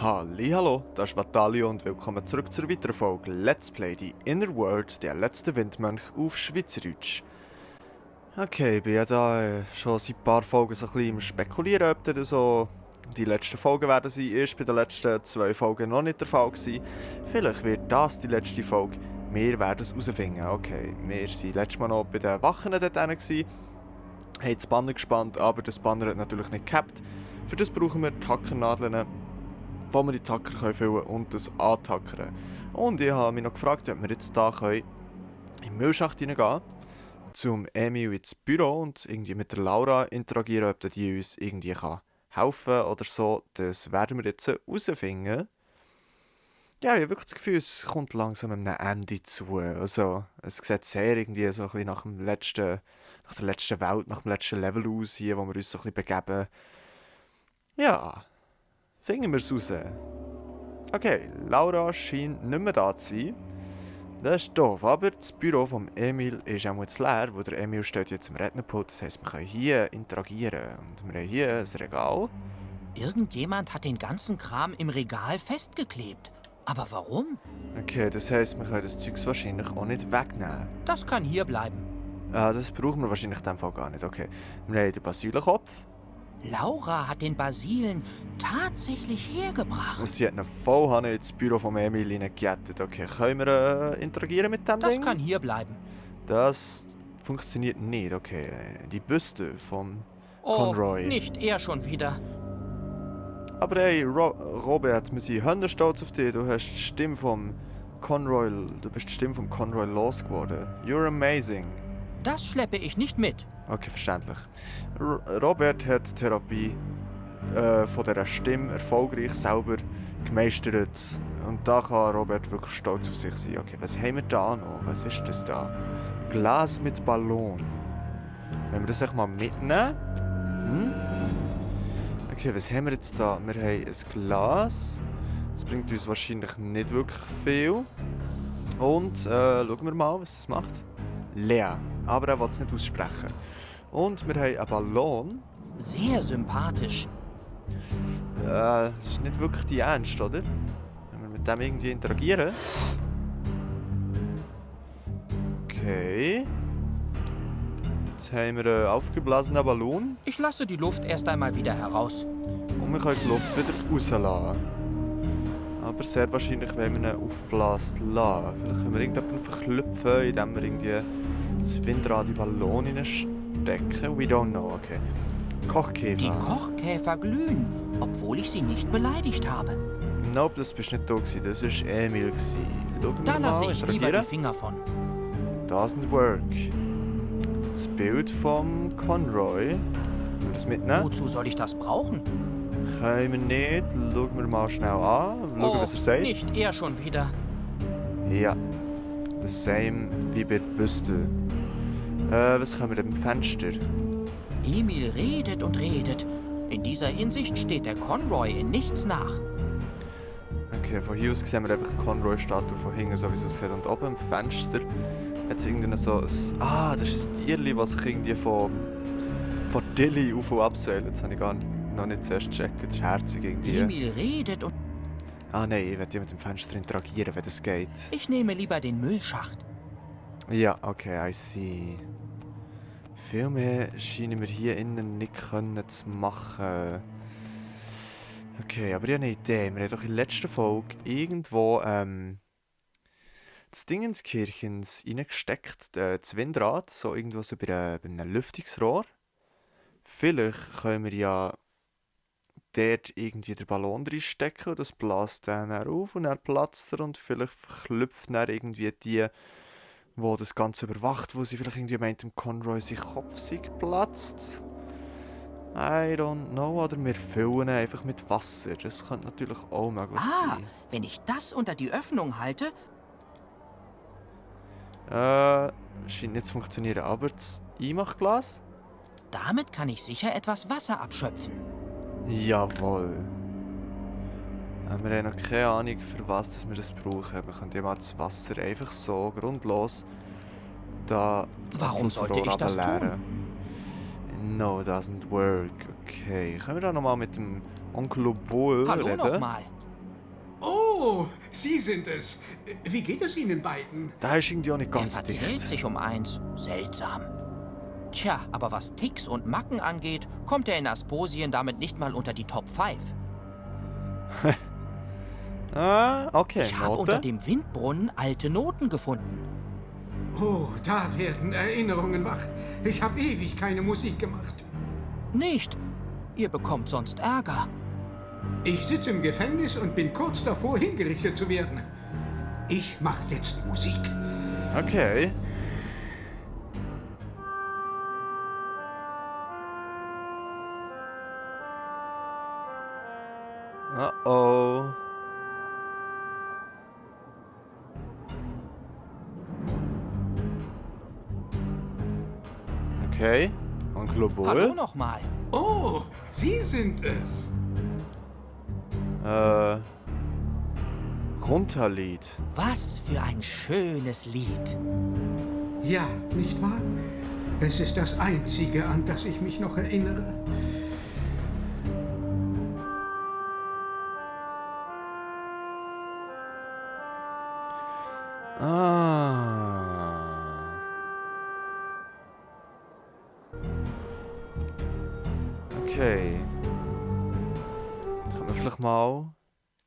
Hallo, das ist Vatalio und willkommen zurück zur weiteren Folge Let's Play die Inner World, der letzte Windmönch auf Schweizerdeutsch. Okay, ich bin ja da schon seit ein paar Folgen so ein bisschen im Spekulieren, ob das so die letzten Folgen werden sein. Ist bei den letzten 2 Folgen noch nicht der Fall gewesen. Vielleicht wird das die letzte Folge. Wir werden es herausfinden. Okay, wir waren letztes Mal noch bei den Wachen dort gewesen, haben das Banner gespannt, aber das Banner hat natürlich nicht gehabt. Für das brauchen wir die Hackernadeln, wo wir die Tacker füllen können und das antackern. Und ich habe mich noch gefragt, ob wir jetzt hier in den Müllschacht hineingehen, zum Emil ins Büro und irgendwie mit der Laura interagieren, ob die uns irgendwie helfen kann oder so. Das werden wir jetzt herausfinden. Ja, ich habe wirklich das Gefühl, es kommt langsam einem Ende zu. Also, es sieht sehr irgendwie so ein bisschen nach der letzten Welt, nach dem letzten Level aus, hier, wo wir uns so ein bisschen begeben. Ja, finden wir es raus. Okay, Laura scheint nicht mehr da zu sein. Das ist doof, aber das Büro von Emil ist auch jetzt leer, wo der Emil steht jetzt im Rednerpult. Das heisst, wir können hier interagieren. Und wir haben hier ein Regal. Irgendjemand hat den ganzen Kram im Regal festgeklebt. Aber warum? Okay, das heisst, wir können das Zeugs wahrscheinlich auch nicht wegnehmen. Das kann hier bleiben. Ah, das brauchen wir wahrscheinlich in dem Fall gar nicht. Okay, wir haben den Basilenkopf. Laura hat den Basilen tatsächlich hergebracht. Und sie hat ihn voll ins Büro von Emil hineingejettet. Okay, können wir interagieren mit dem Das Ding? kann hier bleiben. Das funktioniert nicht. Okay, die Büste vom Oh, Conroy. nicht er schon wieder. Aber hey, Robert, wir sind stolz auf dich. Du hast die Stimme vom Conroy. Du bist die Stimme vom Conroy losgeworden. You're amazing. Das schleppe ich nicht mit. Okay, verständlich. Robert hat die Therapie von dieser Stimme erfolgreich selber gemeistert. Und da kann Robert wirklich stolz auf sich sein. Okay, was haben wir da noch? Was ist das da? Glas mit Ballon. Wenn wir das echt mal mitnehmen? Okay, was haben wir jetzt da? Wir haben ein Glas. Das bringt uns wahrscheinlich nicht wirklich viel. Und schauen wir mal, was das macht. Leer. Aber er will es nicht aussprechen. Und wir haben einen Ballon. Sehr sympathisch. Das ist nicht wirklich die Ernst, oder? Wenn wir mit dem irgendwie interagieren. Okay. Jetzt haben wir einen aufgeblasenen Ballon. Ich lasse die Luft erst einmal wieder heraus. Und wir können die Luft wieder rauslassen. Aber sehr wahrscheinlich, wenn wir ihn aufblasen lassen. Vielleicht können wir irgendjemanden verklüpfen, indem wir irgendwie das Windrad in den Ballon hineinstecken. We don't know, okay. Kochkäfer. Die Kochkäfer glühen, obwohl ich sie nicht beleidigt habe. Nope, das bist nicht du gewesen. Das war Emil gewesen. Schauen Da wir lasse mal, ich lieber interagieren. die Finger von. Doesn't work. Das Bild vom Conroy. Wollen wir das mitnehmen? Wozu soll ich das brauchen? Können wir nicht. Schauen wir mal schnell an. Schauen, was er sagt. Nicht er schon wieder. Ja. The same wie bei der Büste. Was können wir denn im Fenster? Emil redet und redet. In dieser Hinsicht steht der Conroy in nichts nach. Okay, von hier aus sehen wir einfach die Conroy-Statue von hinten, so wie es aussieht. Und oben im Fenster hat es irgendein so ein... Ah, das ist ein Tierli, was sich irgendwie von Dilly auf und abseilt. Das habe ich gar noch nicht zuerst gecheckt. Das ist herzig irgendwie. Emil redet und... Ah nein, ich werde mit dem Fenster interagieren, wenn das geht. Ich nehme lieber den Müllschacht. Ja, okay, I see. Viel mehr scheinen wir hier innen nicht können zu machen. Okay, aber ich habe eine Idee. Wir haben doch in der letzten Folge irgendwo das Ding ins Kirchens reingesteckt, das Windrad, so irgendwo so bei einem Lüftungsrohr. Vielleicht können wir ja dort irgendwie den Ballon reinstecken und das bläst dann auf und dann platzt er und vielleicht verklüpft dann irgendwie die, wo das Ganze überwacht, wo sie vielleicht irgendwie meint, dem Conroy sein Kopf sei geplatzt. I don't know, oder wir füllen ihn einfach mit Wasser. Das könnte natürlich auch möglich sein. Wenn ich das unter die Öffnung halte, Scheint nicht zu funktionieren, aber das Einmachglas? damit kann ich sicher etwas Wasser abschöpfen. Jawohl. Wir haben noch keine Ahnung, für was dass wir das brauchen. Wir können ja mal das Wasser einfach so grundlos da Warum sollte ich das tun? No, doesn't work. Okay, können wir da nochmal mit dem Onkel Bull Hallo reden? nochmal. Oh, Sie sind es. Wie geht es Ihnen beiden? Der ist irgendwie auch nicht Er ganz verzählt dicht. sich um eins. Seltsam. Tja, aber was Ticks und Macken angeht, kommt er in Asposien damit nicht mal unter die Top 5. Ah, okay, Ich habe unter Note. dem Windbrunnen alte Noten gefunden. Oh, da werden Erinnerungen wach. Ich habe ewig keine Musik gemacht. Nicht. Ihr bekommt sonst Ärger. Ich sitze im Gefängnis und bin kurz davor, hingerichtet zu werden. Ich mache jetzt Musik. Okay. Oh. Okay. Onkel Hallo Obol. nochmal. Oh, Sie sind es. Runterlied. Was für ein schönes Lied. Ja, nicht wahr? Es ist das Einzige, an das ich mich noch erinnere. Ah. Okay. Können wir vielleicht mal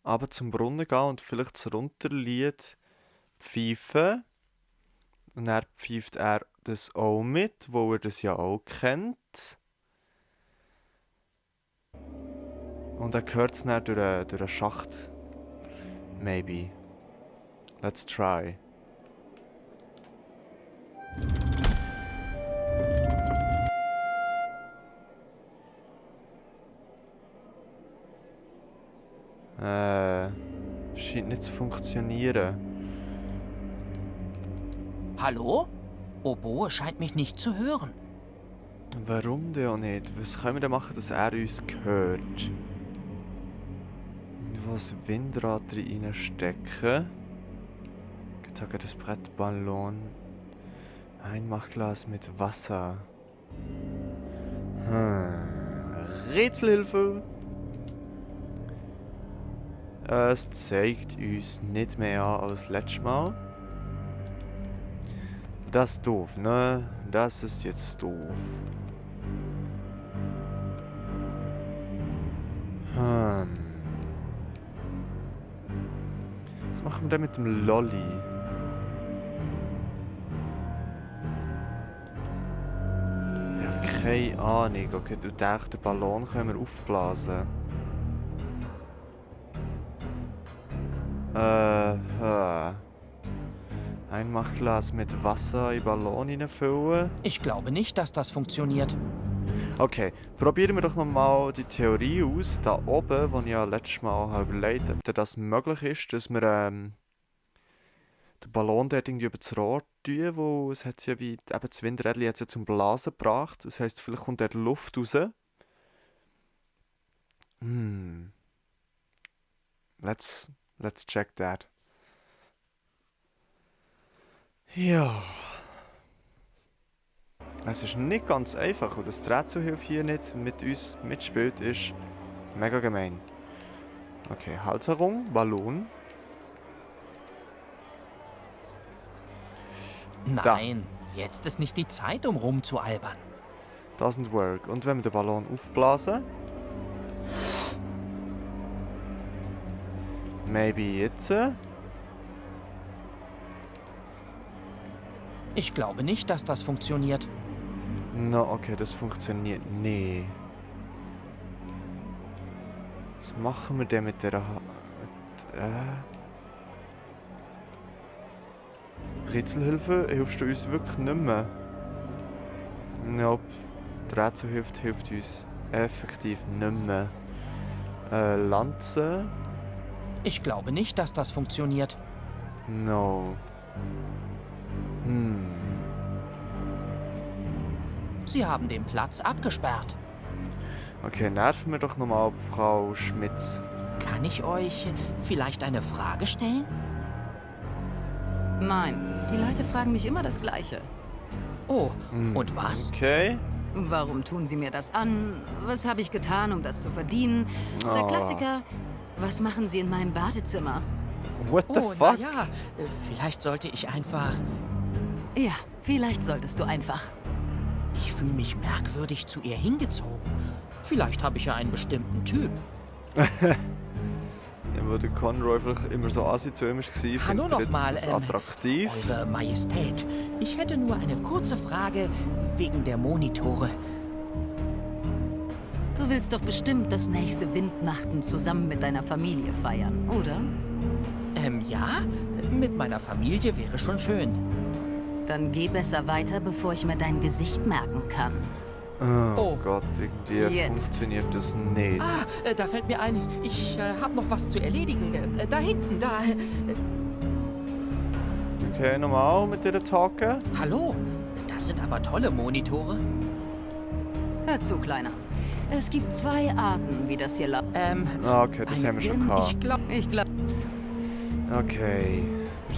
runter zum Brunnen gehen und vielleicht das Runterlied pfeifen? Und dann pfeift er das auch mit, wo er das ja auch kennt. Und er hört es dann durch einen Schacht. Maybe. Let's try. Scheint nicht zu funktionieren. Hallo? Oboe scheint mich nicht zu hören. Warum denn auch nicht? Was können wir denn machen, dass er uns hört? Irgendwo das Windrad reinstecken. Ich sage das Brettballon. Einmachglas mit Wasser. Rätselhilfe! Es zeigt uns nicht mehr an als letztes Mal. Das ist doof, ne? Das ist jetzt doof. Was machen wir denn mit dem Lolli? Ja, keine Ahnung. Okay, du denkst, den Ballon können wir aufblasen. Einmachglas mit Wasser in den Ballon hineinfüllen. Ich glaube nicht, dass das funktioniert. Okay, probieren wir doch nochmal die Theorie aus, da oben, wo ich ja letztes Mal habe überlegt habe, ob das möglich ist, dass wir den Ballon dort irgendwie über das Rohr tun, wo es hat ja wie, eben das Windrädchen hat ja zum Blasen gebracht. Das heisst, vielleicht kommt dort Luft raus. Let's check that. Ja. Es ist nicht ganz einfach und das die Rätselhilfe hier nicht mit uns mitspielt, ist mega gemein. Okay, Halterung, Ballon. Nein, jetzt ist nicht die Zeit, um rumzualbern. Doesn't work. Und wenn wir den Ballon aufblasen? Maybe jetzt? Ich glaube nicht, dass das funktioniert. No, okay, das funktioniert nicht. Was machen wir denn mit der Rätselhilfe? Hilfst du uns wirklich nicht mehr? Nope. Die Rätselhilfe hilft uns effektiv nicht mehr. Lanze? Ich glaube nicht, dass das funktioniert. No. Sie haben den Platz abgesperrt. Okay, nerven wir doch nochmal Frau Schmitz. Kann ich euch vielleicht eine Frage stellen? Nein, die Leute fragen mich immer das Gleiche. Oh, und was? Okay. Warum tun sie mir das an? Was habe ich getan, um das zu verdienen? Der Oh. Klassiker, was machen sie in meinem Badezimmer? What the Oh, fuck? naja, vielleicht sollte ich einfach... Ja, vielleicht solltest du einfach. Ich fühle mich merkwürdig zu ihr hingezogen. Vielleicht habe ich ja einen bestimmten Typ. Ja, wo der Conroy vielleicht immer so assi zu ihm war, Hallo findet er jetzt nochmal, das attraktiv. Eure Majestät. Ich hätte nur eine kurze Frage wegen der Monitore. Du willst doch bestimmt das nächste Windnachten zusammen mit deiner Familie feiern, oder? Ja, mit meiner Familie wäre schon schön. Dann geh besser weiter, bevor ich mir dein Gesicht merken kann. Oh Gott, irgendwie Jetzt. funktioniert das nicht. Da fällt mir ein, ich habe noch was zu erledigen. Da hinten, da. Okay, nochmal mit dir talken. Hallo, das sind aber tolle Monitore. Hör zu, Kleiner. Es gibt 2 Arten, wie das hier läuft. Okay, das haben wir schon gehabt. Ich glaube, Okay.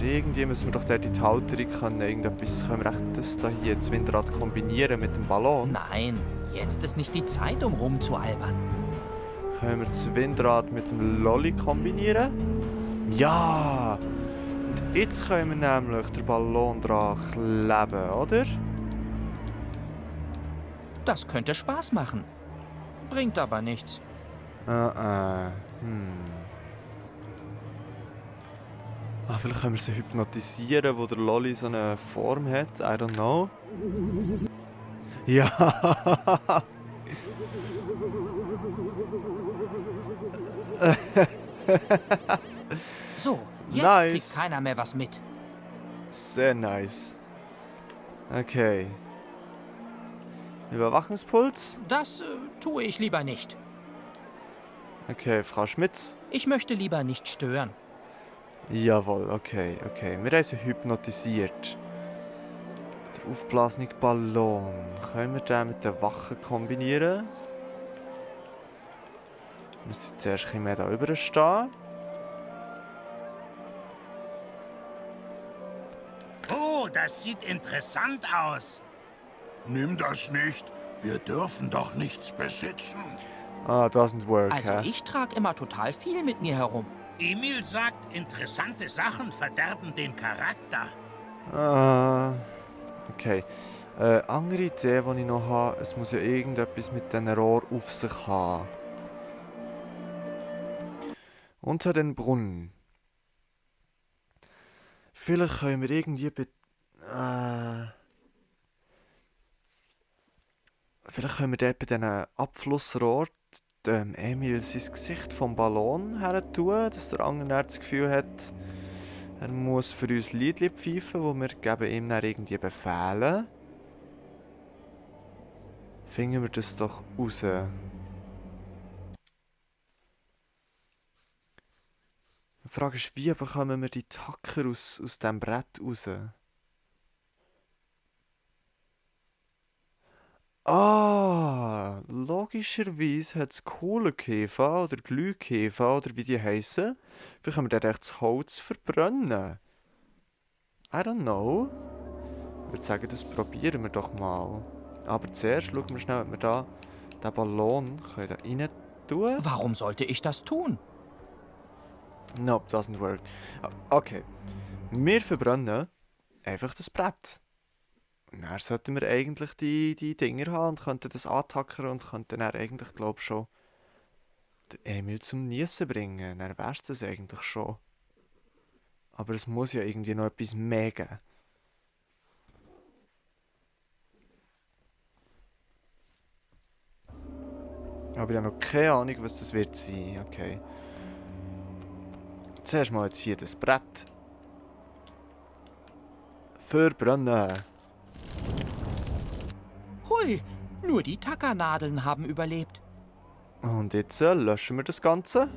Irgendwie müssen wir doch dort in die Halterung können. Können wir echt das da hier, das Windrad, kombinieren mit dem Ballon? nein, jetzt ist nicht die Zeit, um rumzualbern. Können wir das Windrad mit dem Lolli kombinieren? Ja! Und jetzt können wir nämlich den Ballon dran kleben, oder? Das könnte Spaß machen. Bringt aber nichts. Vielleicht können wir sie hypnotisieren, wo der Lolli so eine Form hat. I don't know. Ja! So, jetzt Nice. kriegt keiner mehr was mit. Sehr nice. Okay. Überwachungspuls? Das tue ich lieber nicht. Okay, Frau Schmitz. Ich möchte lieber nicht stören. Jawohl, okay. Wir haben sie hypnotisiert. Der aufblasene Ballon. Können wir den mit der Wache kombinieren? Wir müssen zuerst ein bisschen mehr da drüber stehen. Oh, das sieht interessant aus. Nimm das nicht. Wir dürfen doch nichts besitzen. Doesn't work, Also hä? ich trage immer total viel mit mir herum. Emil sagt, interessante Sachen verderben den Charakter. Okay. Andere Idee, die ich noch habe, es muss ja irgendetwas mit diesen Rohr auf sich haben. Unter den Brunnen. Vielleicht können wir irgendwie vielleicht können wir dort bei diesen Abflussrohr Emil sein Gesicht vom Ballon her tun, dass der andere das Gefühl hat, er muss für uns Liedli pfeifen, wo wir geben ihm dann irgendwie Befehle. Finden wir das doch raus. Die Frage ist, wie bekommen wir die Tacker aus diesem Brett raus? Logischerweise hat es Kohlenkäfer oder Glühkäfer oder wie die heissen. Vielleicht können wir dort echt das Holz verbrennen. I don't know. Ich würde sagen, das probieren wir doch mal. Aber zuerst schauen wir schnell, ob wir da den Ballon da rein tun. Warum sollte ich das tun? Nope, doesn't work. Okay. Wir verbrennen einfach das Brett. Und dann sollten wir eigentlich die Dinger haben und könnten das antackern und könnten dann eigentlich, glaube ich, schon den Emil zum Niesen bringen. Dann wär's das eigentlich schon. Aber es muss ja irgendwie noch etwas mehr geben. Aber ich habe noch keine Ahnung, was das wird sein. Okay. Zuerst mal jetzt hier das Brett. Verbrennen. Hui, nur die Tackernadeln haben überlebt. Und jetzt löschen wir das Ganze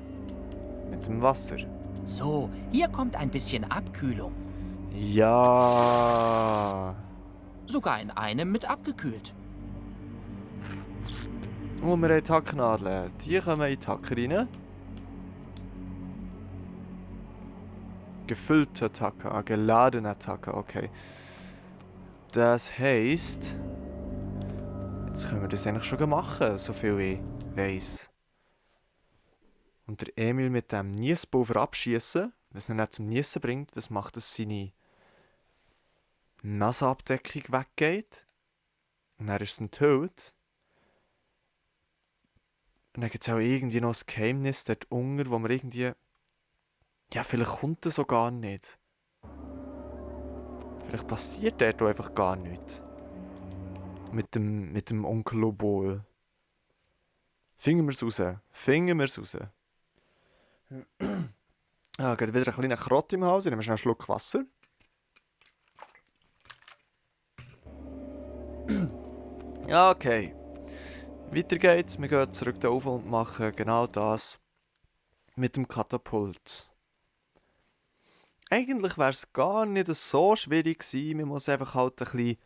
mit dem Wasser. So, hier kommt ein bisschen Abkühlung. Ja. Sogar in einem mit abgekühlt. Und wir haben Tacknadeln. Die kommen in die Tacker rein. Gefüllte Tacker, geladene Tacker, okay. Das heisst, jetzt können wir das eigentlich schon machen, so viel ich weiss. Und der Emil mit dem Niesbau verabschießen. Was ihn nicht zum Niessen bringt, was macht, dass seine Nasenabdeckung weggeht. Und dann ist es ein Tod. Und dann gibt es auch irgendwie noch ein Geheimnis dort unten, wo man irgendwie... Ja, vielleicht kommt das so gar nicht. Vielleicht passiert dort auch einfach gar nichts. Mit dem Onkel Obol. Finden wir es raus. Finden wir es raus. Ah, geht wieder ein kleiner Krott im Haus. Ich nehme schnell einen Schluck Wasser. Ja, okay. Weiter geht's. Wir gehen zurück da rauf und machen genau das mit dem Katapult. Eigentlich wäre es gar nicht so schwierig gewesen. Man muss einfach halt ein bisschen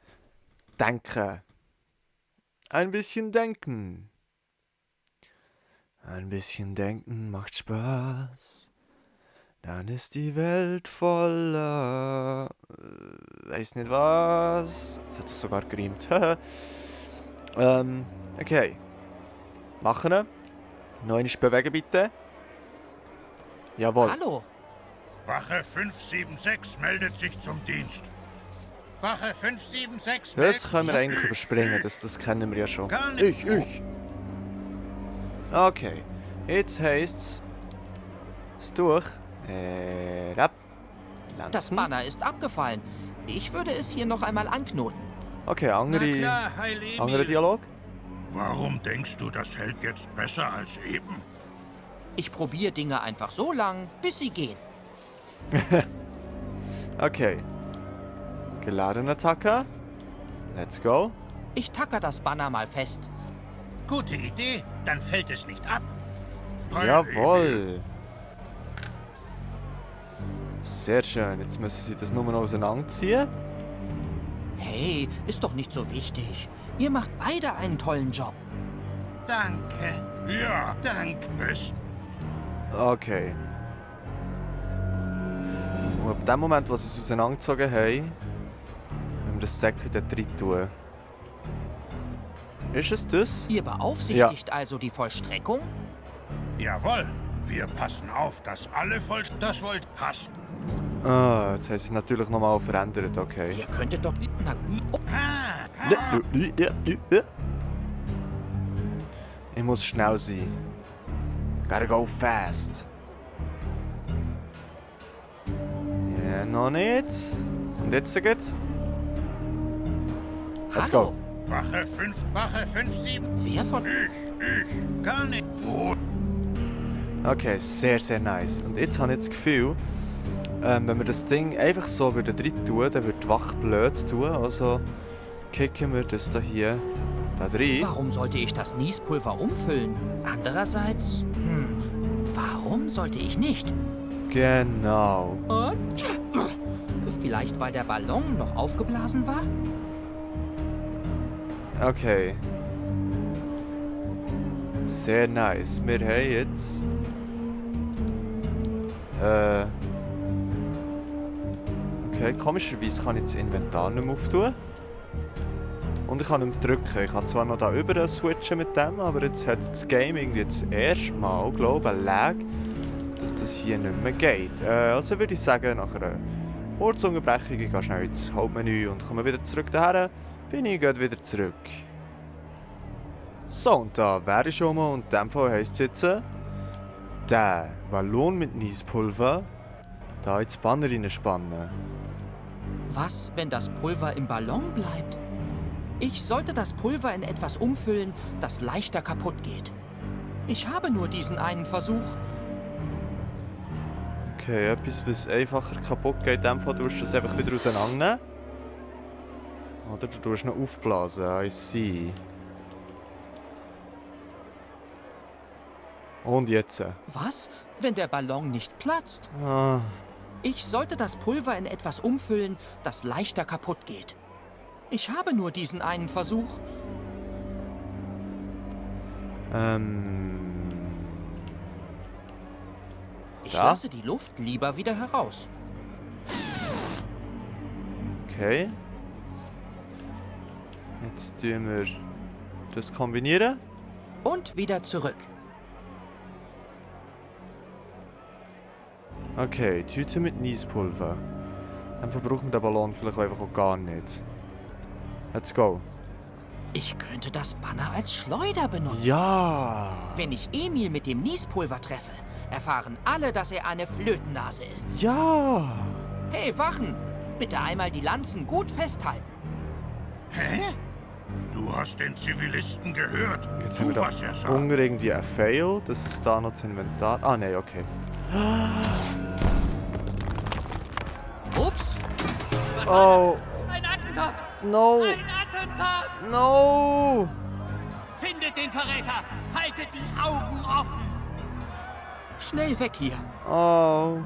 denken. Ein bisschen denken. Ein bisschen denken macht Spaß. Dann ist die Welt voller... weiß nicht was. Das hat sich sogar gereimt. Okay. Machen. Noch einmal bewegen bitte. Jawohl. Hallo. Wache 576 meldet sich zum Dienst. Wache 576 Das können wir meldet eigentlich sich. überspringen. Das kennen wir ja schon. Gar nicht. Ich. Okay. Jetzt heisst es durch. Das Lanzen. Banner ist abgefallen. Ich würde es hier noch einmal anknoten. Okay, Na andere klar, Heil Emil. Dialog. Warum denkst du, das hält jetzt besser als eben? Ich probiere Dinge einfach so lang, bis sie gehen. Okay. Geladener Tacker. Let's go. Ich tacker das Banner mal fest. Gute Idee, dann fällt es nicht ab. Heil Emil. Jawohl. Sehr schön. Jetzt müssen sie das nur noch auseinanderziehen. Hey, ist doch nicht so wichtig. Ihr macht beide einen tollen Job. Danke. Ja, dank best. Okay. Und ab dem Moment, wo sie es auseinandergezogen haben, wenn wir das Säckchen dort rein tun. Ist es das? Ihr beaufsichtigt also die Vollstreckung? Jawohl. Wir passen auf, dass alle voll... Das wollt hast. Ah, jetzt haben sie es natürlich nochmal verändert, okay. Ihr könntet doch... Na, oh, Ich muss schnell sein. Gotta go fast. Ja, noch nicht. Und jetzt geht's. Let's hallo. go. Wache 5, 7. Wer von... Ich. Gar nicht. Wo? Okay, sehr, sehr nice. Und jetzt habe ich das Gefühl, wenn wir das Ding einfach so rein tun, dann würde die Wache blöd tun. Also kicken wir das da hier da rein. Warum sollte ich das Niespulver umfüllen? Andererseits... warum sollte ich nicht? Genau. Vielleicht, weil der Ballon noch aufgeblasen war? Okay. Sehr nice. Wir haben jetzt... Okay, komischerweise kann ich das Inventar nicht mehr auftun. Und ich kann nicht mehr drücken. Ich kann zwar noch da über switchen mit dem, aber jetzt hat das Game irgendwie jetzt erstmal, glaube ich, ein Lag, dass das hier nicht mehr geht. Also würde ich sagen, nach einer kurzen Unterbrechung, ich gehe schnell ins Hauptmenü und komme wieder zurück daher, bin ich gerade wieder zurück. So, und da wäre ich schon mal, und in dem Fall heisst es jetzt, der Ballon mit Niespulver da ins Banner reinspannen. Was, wenn das Pulver im Ballon bleibt? Ich sollte das Pulver in etwas umfüllen, das leichter kaputt geht. Ich habe nur diesen einen Versuch. Okay, etwas, was einfacher kaputt geht, in dem Fall tust du das einfach wieder auseinandernehmen. Oder du tust noch aufblasen, I see. Und jetzt? Was, wenn der Ballon nicht platzt? Ah, Ich sollte das Pulver in etwas umfüllen, das leichter kaputt geht. Ich habe nur diesen einen Versuch. Ich Da? lasse die Luft lieber wieder heraus. okay. Jetzt tun wir das kombinieren. Und wieder zurück. Okay, Tüte mit Niespulver. Dann verbrauchen wir den Ballon vielleicht einfach auch gar nicht. Let's go. Ich könnte das Banner als Schleuder benutzen. Ja! Wenn ich Emil mit dem Niespulver treffe, erfahren alle, dass er eine Flötennase ist. Ja! Hey, Wachen! Bitte einmal die Lanzen gut festhalten. Hä? Du hast den Zivilisten gehört. Jetzt haben Tu, wir was da er sagt. Hunger irgendwie ein Fail. Das ist da noch das Inventar. Ah, nein, okay. Ups! Oh, Ein Attentat! no! Ein Attentat! No! Findet den Verräter! Haltet die Augen offen! Schnell weg hier! Oh.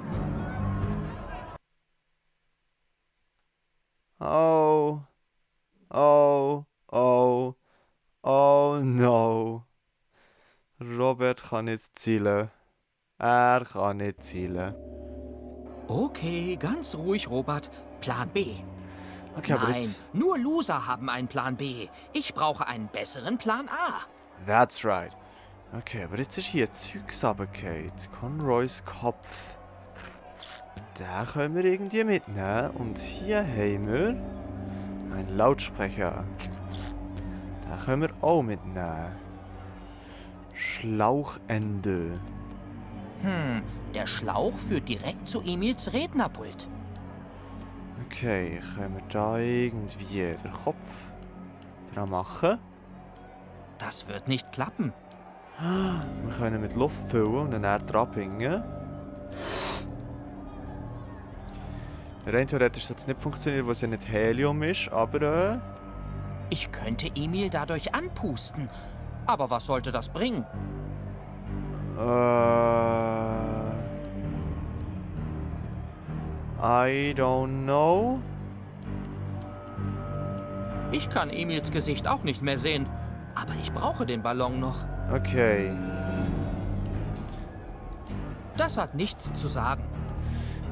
Oh. Oh. Oh. Oh no. Robert kann nicht zielen. Er kann nicht zielen. Okay, ganz ruhig, Robert. Plan B. Okay, aber Nein, jetzt... nur Loser haben einen Plan B. Ich brauche einen besseren Plan A. That's right. Okay, aber jetzt ist hier Zeugs runtergefallen. Conroys Kopf. Den können wir irgendwie mitnehmen. Und hier haben wir einen Lautsprecher. Den können wir auch mitnehmen. Schlauchende. Der Schlauch führt direkt zu Emils Rednerpult. Okay, können wir da irgendwie den Kopf dran machen? Das wird nicht klappen. Wir können mit Luft füllen und dann dran bringen. Rein theoretisch sollte es nicht funktionieren, weil es ja nicht Helium ist, aber Ich könnte Emil dadurch anpusten. Aber was sollte das bringen? I don't know. Ich kann Emils Gesicht auch nicht mehr sehen. Aber ich brauche den Ballon noch. Okay. Das hat nichts zu sagen.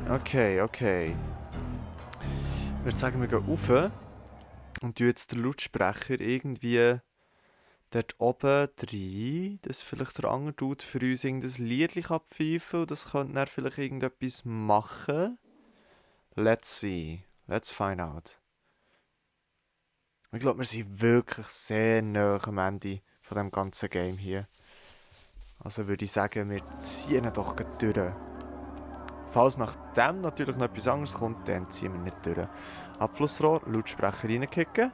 Okay. Ich würde sagen, wir gehen rauf und tun jetzt den Lautsprecher irgendwie dort oben rein, dass vielleicht der andere Dude für uns irgendein Liedchen pfeifen kann und das könnte dann vielleicht irgendetwas machen. Let's see. Let's find out. Ich glaube, wir sind wirklich sehr nah am Ende von dem ganzen Game hier. Also würde ich sagen, wir ziehen ihn doch gleich durch. Falls nach dem natürlich noch etwas anderes kommt, dann ziehen wir nicht durch. Abflussrohr, Lautsprecher reinkicken.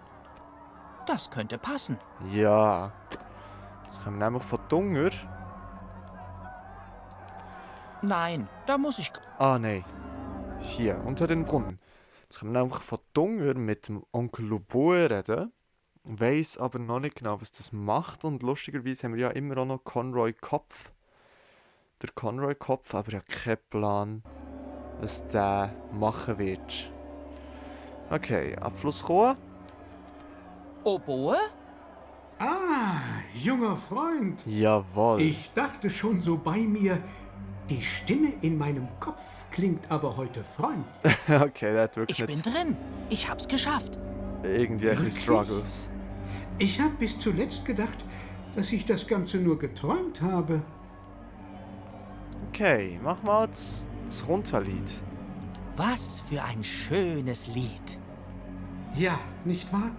Das könnte passen. Ja. Jetzt kommen wir nämlich von Dunger. Nein, da muss ich... Ah, nein. Hier, unter den Brunnen. Jetzt können wir nämlich von Dunger mit dem Onkel Luboe reden. Weiss aber noch nicht genau, was das macht. Und lustigerweise haben wir ja immer auch noch Conroy Kopf. Der Conroy Kopf, aber ich habe keinen Plan, was der machen wird. Okay, Abfluss kommen. Oboe? Ah, junger Freund. Jawohl. Ich dachte schon so bei mir, die Stimme in meinem Kopf klingt aber heute freundlich. Okay, der hat wirklich Ich bin nicht drin. Ich hab's geschafft. irgendwelche Wirklich? Struggles. Ich habe bis zuletzt gedacht, dass ich das Ganze nur geträumt habe. Okay, mach mal das Runterlied. Was für ein schönes Lied. Ja, nicht wahr?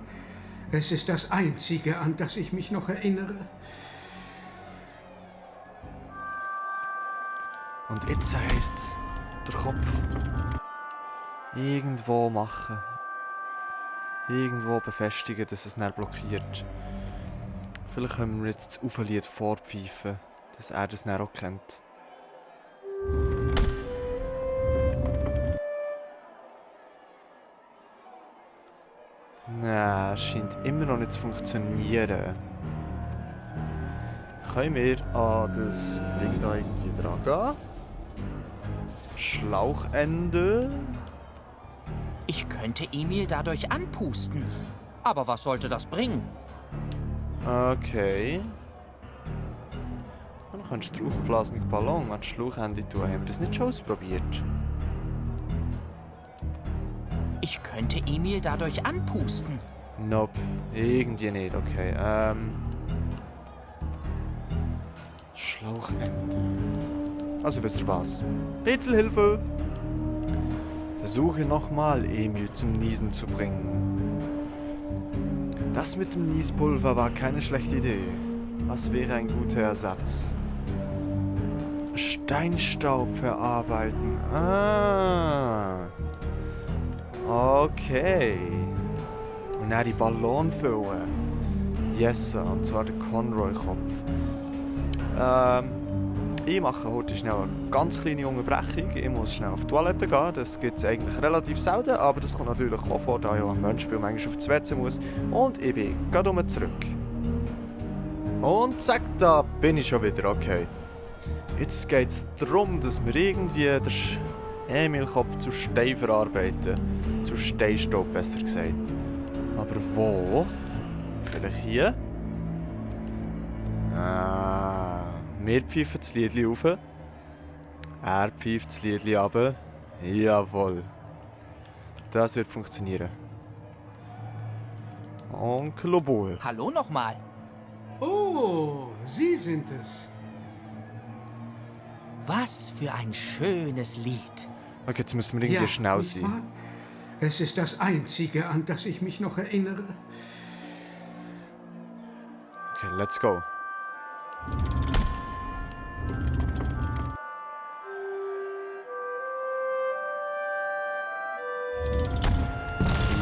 Es ist das Einzige, an das ich mich noch erinnere. Und jetzt heisst's, der Kopf irgendwo machen. Irgendwo befestigen, dass es nicht blockiert. Vielleicht können wir jetzt das Uferlied vorpfeifen, dass er das dann auch kennt. Nein, es scheint immer noch nicht zu funktionieren. Können wir an das Ding da irgendwie dran gehen? Schlauchende. Ich könnte Emil dadurch anpusten. Aber was sollte das bringen? Okay. Dann kannst du draufblasen Ballon an das Schlauchende tun. Haben wir das nicht schon ausprobiert? Ich könnte Emil dadurch anpusten. Nope. Irgendwie nicht, okay. Schlauchende. Also wisst ihr was? Rätselhilfe! Versuche nochmal, Emil zum Niesen zu bringen. Das mit dem Niespulver war keine schlechte Idee. Was wäre ein guter Ersatz? Steinstaub verarbeiten. Ah. Okay. Und dann die Ballon füllen. Yes, und zwar der Conroy-Kopf. Ich mache heute schnell eine ganz kleine Unterbrechung. Ich muss schnell auf die Toilette gehen. Das gibt es eigentlich relativ selten, aber das kommt natürlich auch vor, da ich ein Mensch bin und manchmal auf das WC muss. Und ich bin gerade zurück. Und zack, da bin ich schon wieder, okay. Jetzt geht es darum, dass wir irgendwie den Emil-Kopf zu Stein verarbeiten. Zu Steinstaub, besser gesagt. Aber wo? Vielleicht hier? Wir pfeifen das Liedli rauf. Er pfeift das Liedli runter. Jawohl. Das wird funktionieren. Onkel Oboe. Hallo nochmal. Oh, Sie sind es. Was für ein schönes Lied. Okay, jetzt müssen wir irgendwie schnell nicht sein. wahr? Es ist das Einzige, an das ich mich noch erinnere. Okay, let's go.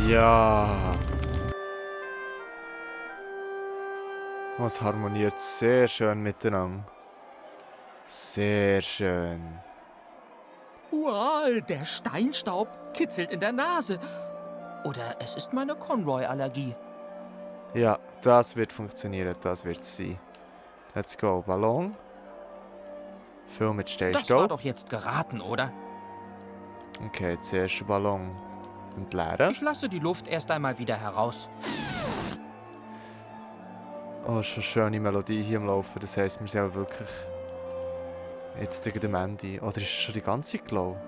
Ja. Oh, es harmoniert sehr schön miteinander. Sehr schön. Wow, der Steinstaub kitzelt in der Nase. Oder es ist meine Conroy-Allergie. Ja, das wird funktionieren, das wird es sein. Let's go. Ballon. Füll mit Das war Steinstaub. doch jetzt geraten, oder? Okay, zuerst den Ballon entleeren. Ich lasse die Luft erst einmal wieder heraus. Oh, ist schon eine schöne Melodie hier am Laufen. Das heisst, wir sind auch wirklich jetzt gegen dem Ende. Oder ist es schon die ganze Zeit gelaufen?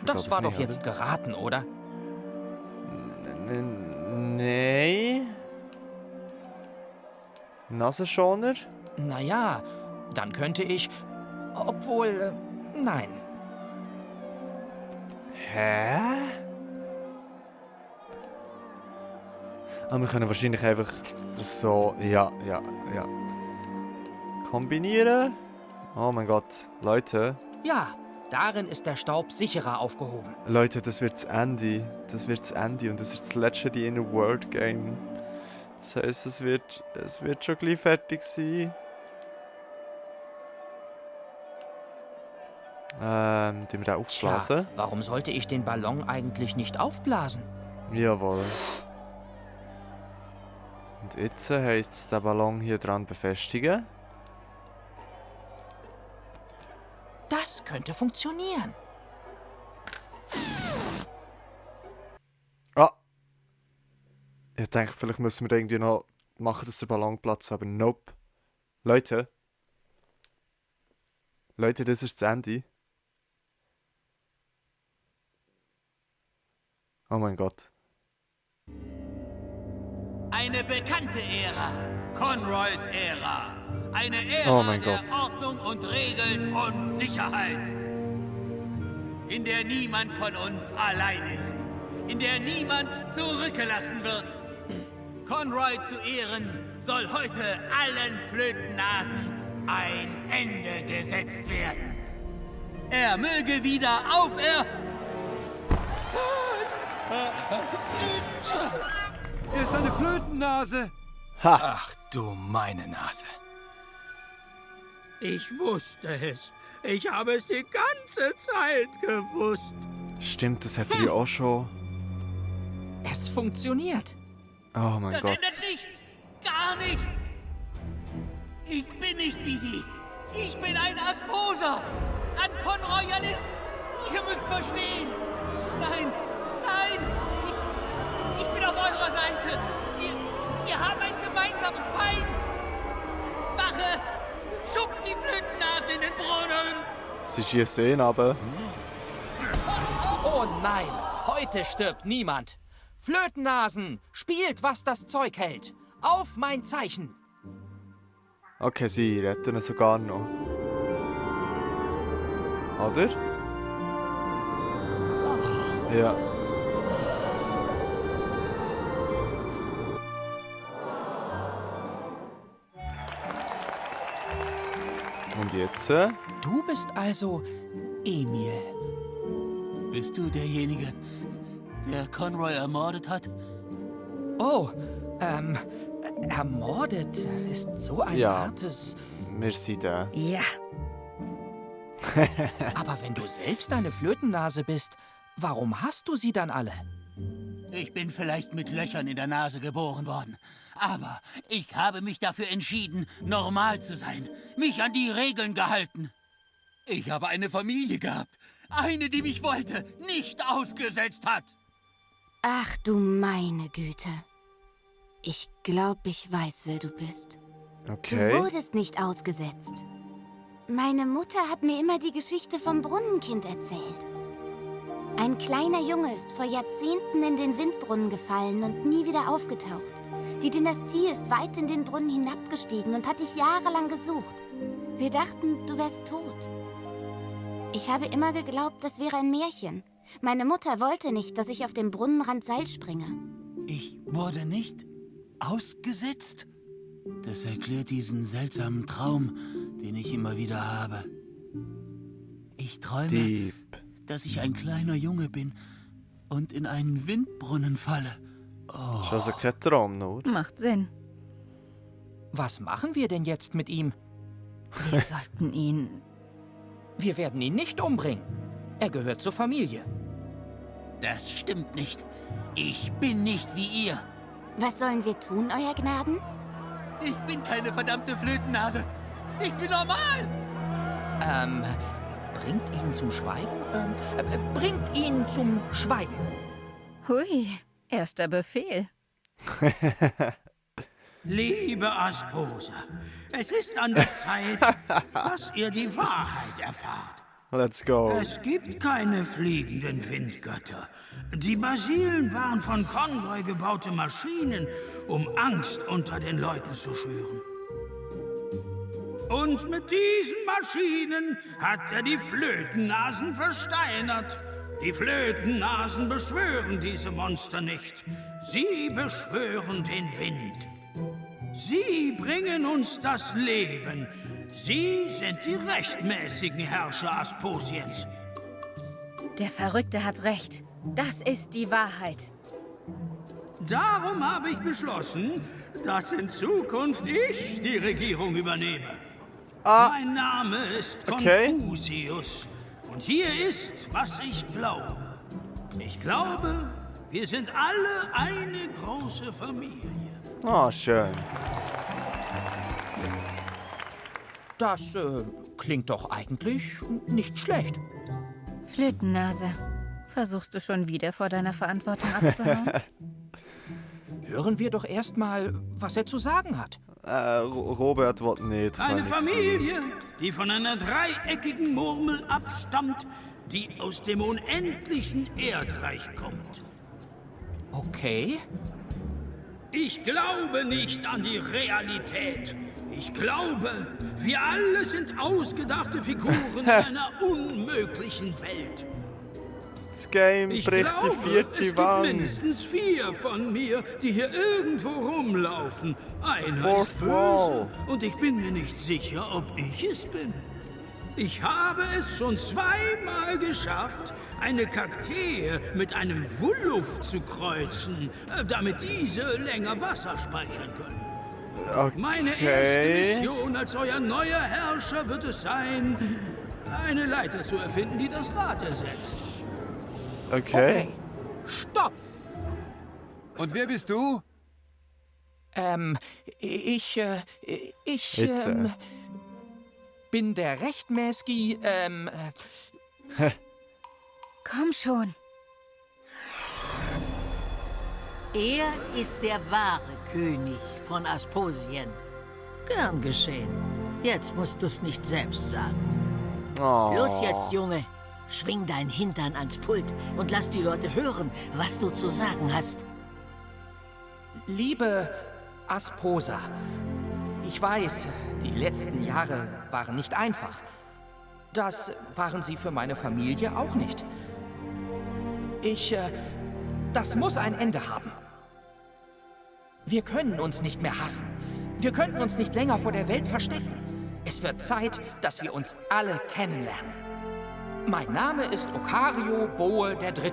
Das war doch jetzt geraten, oder? Nein. Nasenschoner? Naja, dann könnte ich... Obwohl, nein. Hä? Wir können wahrscheinlich einfach so... Ja. Kombinieren? Oh mein Gott. Leute. Ja, darin ist der Staub sicherer aufgehoben. Leute, das wird das Ende. Das wird das Ende und das ist das letzte The Inner World Game. Das heisst, es wird schon gleich fertig sein. Den wir da aufblasen. Tja, warum sollte ich den Ballon eigentlich nicht aufblasen? Jawohl. Und jetzt heisst es, den Ballon hier dran befestigen. Das könnte funktionieren. Ah! Ich denke, vielleicht müssen wir irgendwie noch machen, dass der Ballon platzt, aber nope. Leute, das ist das Ende. Oh mein Gott. Eine bekannte Ära. Conroys Ära. Eine Ära Oh mein der Gott. Ordnung und Regeln und Sicherheit. In der niemand von uns allein ist. In der niemand zurückgelassen wird. Conroy zu Ehren soll heute allen Flötennasen ein Ende gesetzt werden. Er möge wieder Er ist eine Flötennase. Ach du meine Nase. Ich wusste es. Ich habe es die ganze Zeit gewusst. Stimmt, das hätte ich auch schon. Es funktioniert. Oh mein Das Gott. ändert nichts. Gar nichts. Ich bin nicht wie Sie. Ich bin ein Asposer. Ein Conroyalist. Ihr müsst verstehen. Nein. Ich bin auf eurer Seite. Wir haben einen gemeinsamen Feind. Wache, schupft die Flötennase in den Brunnen. Sie schießen ihn aber. Oh nein, heute stirbt niemand. Flötennasen, spielt, was das Zeug hält. Auf mein Zeichen. Okay, sie retten ihn sogar noch. Oder? Ja. Und jetzt? Du bist also Emil. Bist du derjenige, der Conroy ermordet hat? Oh, ermordet ist so ein Ja. hartes... Wir sind da. Ja, Aber wenn du selbst eine Flötennase bist, warum hast du sie dann alle? Ich bin vielleicht mit Löchern in der Nase geboren worden. Aber ich habe mich dafür entschieden, normal zu sein. Mich an die Regeln gehalten. Ich habe eine Familie gehabt. Eine, die mich wollte, nicht ausgesetzt hat. Ach du meine Güte. Ich glaube, ich weiß, wer du bist. Okay. Du wurdest nicht ausgesetzt. Meine Mutter hat mir immer die Geschichte vom Brunnenkind erzählt. Ein kleiner Junge ist vor Jahrzehnten in den Windbrunnen gefallen und nie wieder aufgetaucht. Die Dynastie ist weit in den Brunnen hinabgestiegen und hat dich jahrelang gesucht. Wir dachten, du wärst tot. Ich habe immer geglaubt, das wäre ein Märchen. Meine Mutter wollte nicht, dass ich auf dem Brunnenrand Seil springe. Ich wurde nicht ausgesetzt? Das erklärt diesen seltsamen Traum, den ich immer wieder habe. Ich träume, Dieb. dass ich ein kleiner Junge bin und in einen Windbrunnen falle. Ist also kein Traum, nur. macht Sinn. Was machen wir denn jetzt mit ihm? Wir sollten ihn... Wir werden ihn nicht umbringen. Er gehört zur Familie. Das stimmt nicht. Ich bin nicht wie ihr. Was sollen wir tun, Euer Gnaden? Ich bin keine verdammte Flötennase. Ich bin normal. Bringt ihn zum Schweigen? Bringt ihn zum Schweigen. Hui, erster Befehl. Liebe Asposa, es ist an der Zeit, dass ihr die Wahrheit erfahrt. Let's go. Es gibt keine fliegenden Windgötter. Die Basilen waren von Conroy gebaute Maschinen, um Angst unter den Leuten zu schüren. Und mit diesen Maschinen hat er die Flötennasen versteinert. Die Flötennasen beschwören diese Monster nicht. Sie beschwören den Wind. Sie bringen uns das Leben. Sie sind die rechtmäßigen Herrscher Asposiens. Der Verrückte hat recht. Das ist die Wahrheit. Darum habe ich beschlossen, dass in Zukunft ich die Regierung übernehme. Mein Name ist Okay. Confucius. Und hier ist, was ich glaube. Ich glaube, wir sind alle eine große Familie. Ah, schön. Das klingt doch eigentlich nicht schlecht. Flötennase, versuchst du schon wieder vor deiner Verantwortung abzuhauen? Hören wir doch erst mal, was er zu sagen hat. Robert will nicht. Eine kann ich Familie, die von einer dreieckigen Murmel abstammt, die aus dem unendlichen Erdreich kommt. Okay. Ich glaube nicht an die Realität. Ich glaube, wir alle sind ausgedachte Figuren in einer unmöglichen Welt. Das Game Ich bricht glaube, die vierte es gibt Wand. mindestens 4 von mir, die hier irgendwo rumlaufen. Einer Fourth ist böse wall. und ich bin mir nicht sicher, ob ich es bin. Ich habe es schon 2-mal geschafft, eine Kaktee mit einem Wulluff zu kreuzen, damit diese länger Wasser speichern können. Okay. Meine erste Mission als euer neuer Herrscher wird es sein, eine Leiter zu erfinden, die das Rad ersetzt. Okay. Stopp! Und wer bist du? Ich Jetzt, bin der rechtmäßige, Komm schon. Er ist der wahre König von Asposien. Gern geschehen. Jetzt musst du's nicht selbst sagen. Oh. Los jetzt, Junge. Schwing dein Hintern ans Pult und lass die Leute hören, was du zu sagen hast. liebe Asposa, ich weiß, die letzten Jahre waren nicht einfach. Das waren sie für meine Familie auch nicht. Das muss ein Ende haben. Wir können uns nicht mehr hassen. Wir können uns nicht länger vor der Welt verstecken. Es wird Zeit, dass wir uns alle kennenlernen. Mein Name ist Okario Boe III.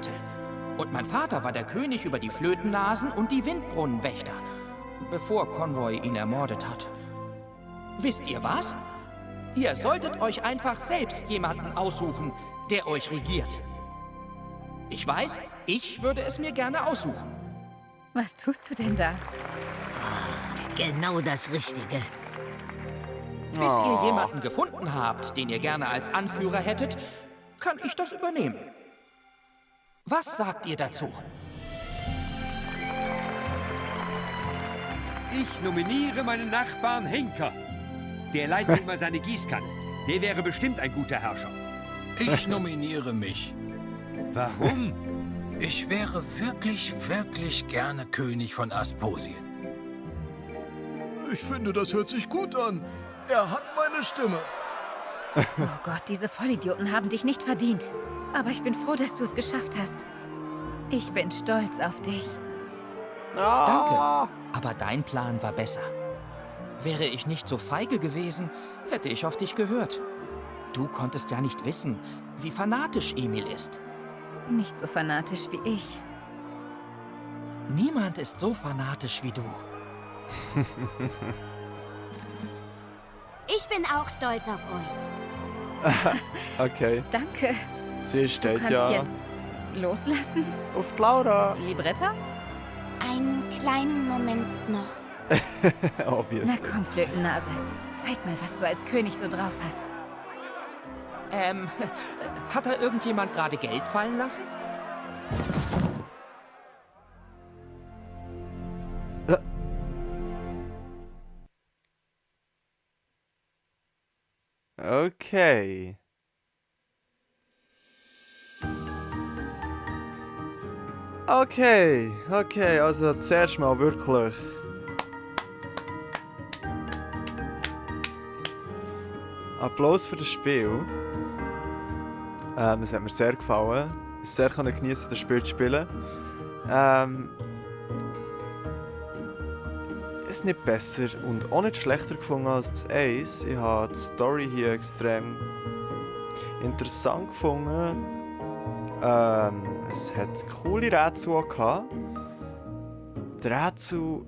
Und mein Vater war der König über die Flötennasen und die Windbrunnenwächter, bevor Conroy ihn ermordet hat. Wisst ihr was? Ihr solltet euch einfach selbst jemanden aussuchen, der euch regiert. Ich weiß, ich würde es mir gerne aussuchen. Was tust du denn da? Genau das Richtige. Bis ihr jemanden gefunden habt, den ihr gerne als Anführer hättet, kann ich das übernehmen. Was sagt ihr dazu? Ich nominiere meinen Nachbarn Henker. Der leitet immer seine Gießkanne. Der wäre bestimmt ein guter Herrscher. Ich nominiere mich. Warum? Ich wäre wirklich, wirklich gerne König von Asposien. Ich finde, das hört sich gut an. Er hat meine Stimme. Oh Gott, diese Vollidioten haben dich nicht verdient. Aber ich bin froh, dass du es geschafft hast. Ich bin stolz auf dich. Danke, aber dein Plan war besser. Wäre ich nicht so feige gewesen, hätte ich auf dich gehört. Du konntest ja nicht wissen, wie fanatisch Emil ist. Nicht so fanatisch wie ich. Niemand ist so fanatisch wie du. Ich bin auch stolz auf euch. Okay, Danke. sie Du steht kannst ja jetzt loslassen. auf die Laura. Libretta? Einen kleinen Moment noch. Na Obviously. komm, Flötennase. Zeig mal, was du als König so drauf hast. Hat da irgendjemand gerade Geld fallen lassen? Okay. Okay, also zuerst mal wirklich. Applaus für das Spiel. Es hat mir sehr gefallen. Es sehr geniessen, das Spiel zu spielen. Es nicht besser und auch nicht schlechter gefunden als das Ace. Ich habe die Story hier extrem interessant gefunden. Es hat coole Rätsel auch gehabt. Die Rätsel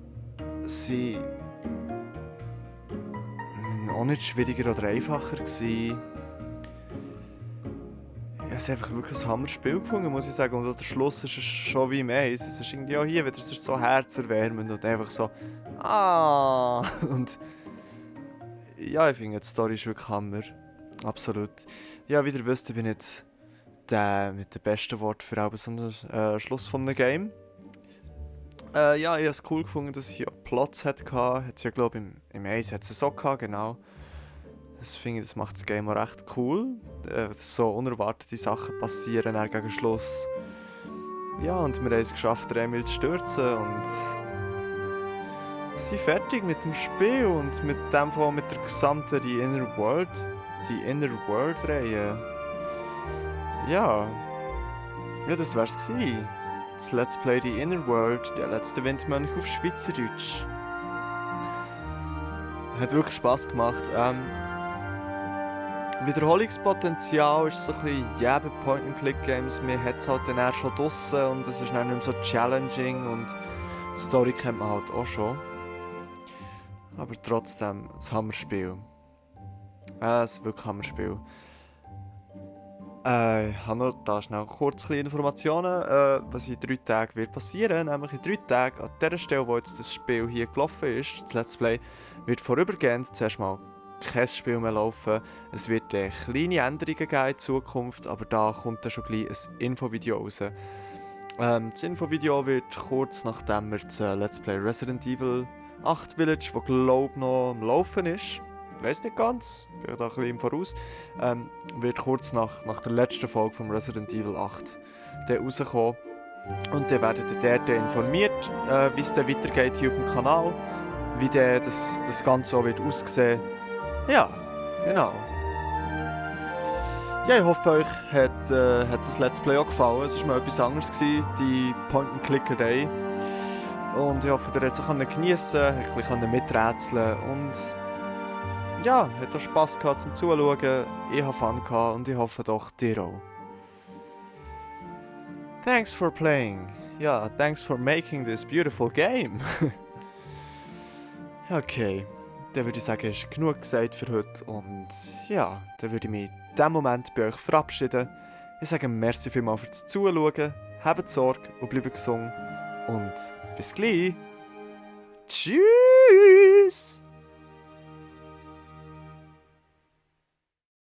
sind auch nicht schwieriger oder einfacher gewesen. Ich habe es einfach wirklich ein Hammerspiel gefunden, muss ich sagen. Und auch der Schluss ist schon wie im Ace. Es ist irgendwie auch hier wieder so herzerwärmend und einfach so Und ja, ich finde, die Story ist wirklich Hammer. Absolut. Ja, wie ihr wisst, ich bin nicht der mit dem besten Wort für so einen Schluss von einem Game. Ja, ich habe es cool gefunden, dass es hier Plots hatte. Hat es ja, glaube ich, im Ace hat es so gehabt, genau. Das finde ich, das macht das Game auch recht cool. Dass so unerwartete Sachen passieren dann gegen Schluss. Ja, und wir haben es geschafft, Emil zu stürzen und sind fertig mit dem Spiel und mit dem Fall mit der gesamten die Inner World Reihe. Ja, das wär's gewesen. Das Let's Play die Inner World, der letzte Windmönch auf Schweizerdeutsch. Hat wirklich Spass gemacht. Wiederholungspotenzial ist so ein bisschen jedem Point-and-Click-Games. Man hat es halt dann eher schon draussen und es ist dann nicht mehr so challenging und die Story kennt man halt auch schon. Aber trotzdem ein Hammerspiel. Ein wirklich Hammerspiel. Ich habe noch da schnell kurz Informationen, was in 3 Tagen wird passieren. Nämlich in 3 Tagen, an der Stelle, wo jetzt das Spiel hier gelaufen ist, das Let's Play, wird vorübergehend zuerst mal kein Spiel mehr laufen. Es wird kleine Änderungen geben in Zukunft, aber da kommt dann schon gleich ein Infovideo raus. Das Infovideo wird kurz nachdem wir das Let's Play Resident Evil 8 Village, das glaube ich noch am Laufen ist, ich weiss nicht ganz, ich bin da ein bisschen im Voraus, wird kurz nach der letzten Folge von Resident Evil 8 rauskommen. Und dann werdet ihr dort informiert, wie es dann weitergeht hier auf dem Kanal, wie das Ganze auch wird aussehen. Ja, genau. Ja, ich hoffe, euch hat das Let's Play auch gefallen. Es war mal etwas anderes, die Point-and-Clickerei. Und ich hoffe, ihr habt es auch geniessen können, ein bisschen miträtseln und ja, hat auch Spass gehabt zum Zuschauen. Ich habe Fun gehabt und ich hoffe doch, dir auch. Thanks for playing. Ja, thanks for making this beautiful game. Okay, dann würde ich sagen, ist genug gesagt für heute und ja, dann würde ich mich in diesem Moment bei euch verabschieden. Ich sage merci vielmals fürs Zuschauen, habt Sorge und bleibt gesund und bis gleich. Tschüss!